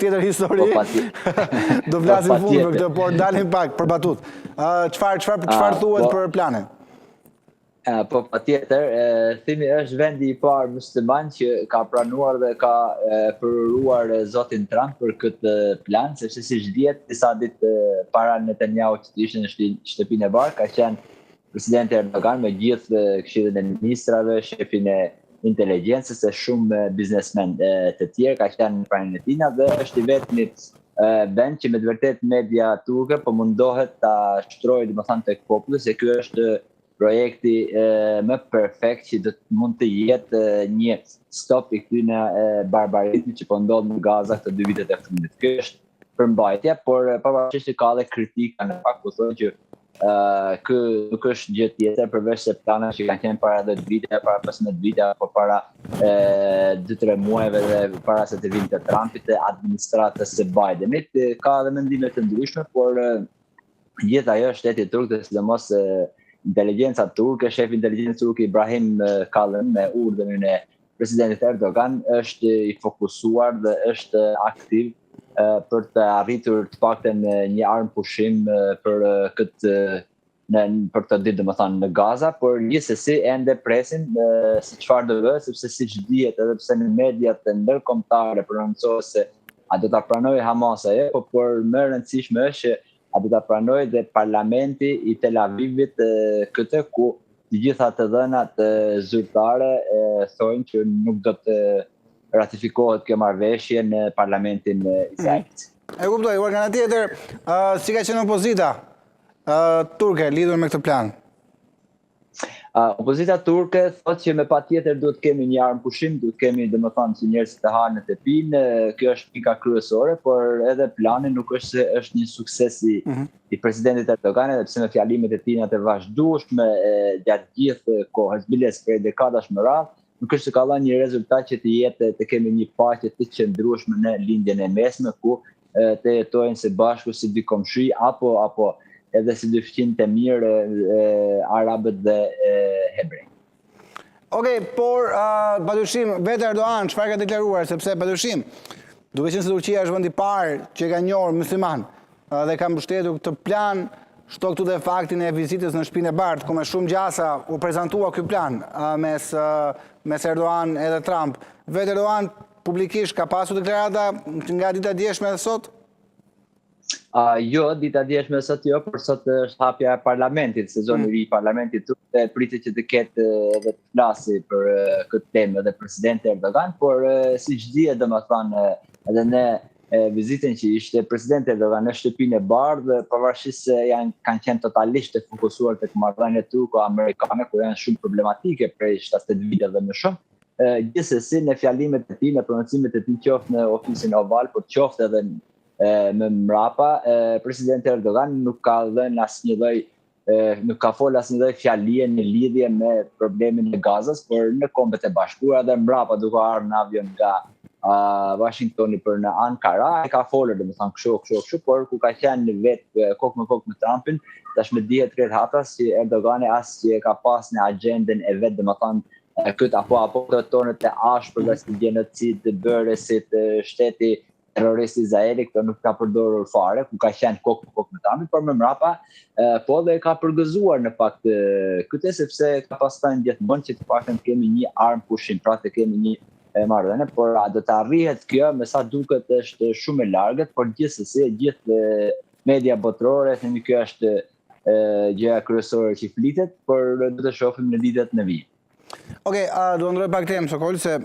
është tjetër histori. Po, Do po, flasim fund për këtë, por ndalim pak për batut. Çfarë çfarë çfarë thuhet po. për planin? Po, patjetër, thimi është vendi i parë musliman që ka pranuar dhe ka përuruar zotin Trump për këtë plan, sepse siç dihet, disa ditë para Netanyahu që të ishte në Shtëpinë e Bardhë, ka qenë presidenti Erdogan me gjithë këshillin e ministrave, shefin e inteligjencës e shumë biznesmen të tjerë, ka qenë në praninë e tina dhe është i vetmi vend që me të vërtetë media turke po mundohet ta shtrojë, domethënë, tek populli se ky është projekti më perfekt që do të mund të jetë një stop i këtyre barbarizmit që po ndodh në Gaza këto 2 vitet e fundit. Kjo është përmbajtja, por pavarësisht se ka edhe kritika në fakt, ku thonë që ky nuk është gjë tjetër përveç se plane që kanë qenë para 10 vite, para 15 vite apo para 2-3 muajve dhe para se të vinte Trumpit të administratës së Bidenit. Ka edhe mendime të ndryshme, por gjithë ajo shteti turk dhe sidomos inteligjenca turke, shefi inteligjencës turke Ibrahim Kalın me urdhrin e presidentit Erdogan është i fokusuar dhe është aktiv për të arritur të paktën një armë pushim për këtë në për këtë ditë, domethënë, në Gaza, por gjithsesi ende presim se çfarë do bëhet, sepse siç dihet, edhe pse në mediat ndërkombëtare prononcohet se a do ta pranojë Hamas ajo, po por më e rëndësishme është që a do ta pranojë dhe parlamenti i Tel Avivit këtë, ku të gjitha të dhënat zyrtare thonë që nuk do të ratifikohet kjo marrëveshje në parlamentin e Izraelit. E kuptoj, por nga ana tjetër, si ka qenë opozita turke lidhur me këtë plan? Opozita turke thotë që me patjetër duhet kemi një armë pushim, duhet kemi, domethënë, që njerëzit të hanë të pinë, kjo është pika kryesore, por edhe plani nuk është se është një sukses i, i presidentit Erdogan, edhe pse me fjalimet e tij të vazhdueshme gjatë gjithë kohës, biles prej dekadash më radhë, nuk është se ka dhënë një rezultat që të jetë të kemi një paqe të qëndrueshme në Lindjen e Mesme, ku të jetojnë së bashku si dy komshi apo edhe si dy fqinj të mirë arabët dhe hebrejt. Okej, por padyshim vetë Erdogan çfarë ka deklaruar, sepse padyshim, duke qenë se Turqia është vendi i parë që e ka njohur musliman dhe ka mbështetur këtë plan, shto këtu dhe faktin e vizitës në Shtëpinë e Bardhë, ku me shumë gjasa u prezantua ky plan mes Erdogan edhe Trump. Vetë Erdogan publikisht ka pasur deklarata nga dita e djeshme dhe sot? Jo, dita djeshme sot jo, por sot është hapja e parlamentit, sezoni i ri i parlamentit turk dhe pritet që të ketë edhe të flasi për këtë temë edhe presidenti Erdogan, por siç dihet, domethënë, edhe në vizitën që ishte presidenti Erdogan në Shtëpinë e Bardhë, pavarësisht se kanë qenë totalisht të fokusuar tek marrëdhëniet turko-amerikane, ku janë shumë problematike prej 70 vite dhe më shumë, gjithsesi në fjalimet e tij, në prononcimet e tij qoftë në ofisin oval, por qoftë edhe më mrapa, presidenti Erdogan nuk ka dhënë asnjë lloj nuk ka folë asnjë lloj fjalie në lidhje me problemin e Gazës, por në Kombet e Bashkuara dhe mbrapa duke ardhur në avion nga Washingtoni për në Ankara, e ka folur, domethënë, kështu, kështu, kështu, por ku ka qenë në vetë kokë me kokë me Trumpin, tashmë dihet krejt haptas që Erdogani as që e ka pas në agjendën e vet, domethënë, këtë apo të tonet e ashpër mm. si gjenocid, bërësit, shteti terrorist Izraeli, këto nuk ka përdorur fare, ku ka qenë kokë për kokë me Trumpin, por më mbrapa, po dhe e ka përgëzuar në fakt këtë, sepse ka pas thënë gjithmonë që të paktën kemi një armë pushim, pra të kemi një marrëdhënie, por a do të arrihet kjo, me sa duket është shumë e largët, por gjithsesi e gjithë media botërore, themi, kjo është gjëja kryesore që flitet, por do të shohim në ditët në vijim. Okej, do të ndroj pak temë, Sokol, se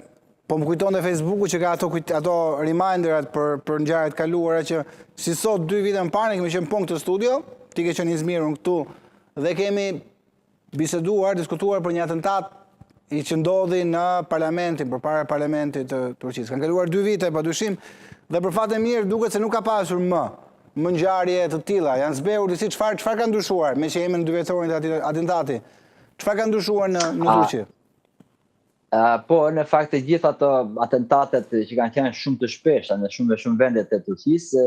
po më kujton dhe Facebooku që ka ato reminderat për ngjarjet kaluara që si sot 2 vite më parë ne kemi qenë po në këtë studio, ti ke qenë Izmir, unë këtu dhe kemi biseduar, diskutuar për një atentat i që ndodhi në parlamentin, përpara parlamentit të Turqisë. Kanë kaluar 2 vite, pa dyshim, dhe për fat e mirë duket se nuk ka pasur më ngjarje të tilla. Janë zbehur disi. Çfarë ka ndryshuar, me që jemi në 2 vjetorin e atij atentati? Çfarë ka ndryshuar në Turqi? Po, në fakt të gjitha ato atentatet që kanë qenë shumë të shpeshta në shumë dhe shumë vende të Turqisë,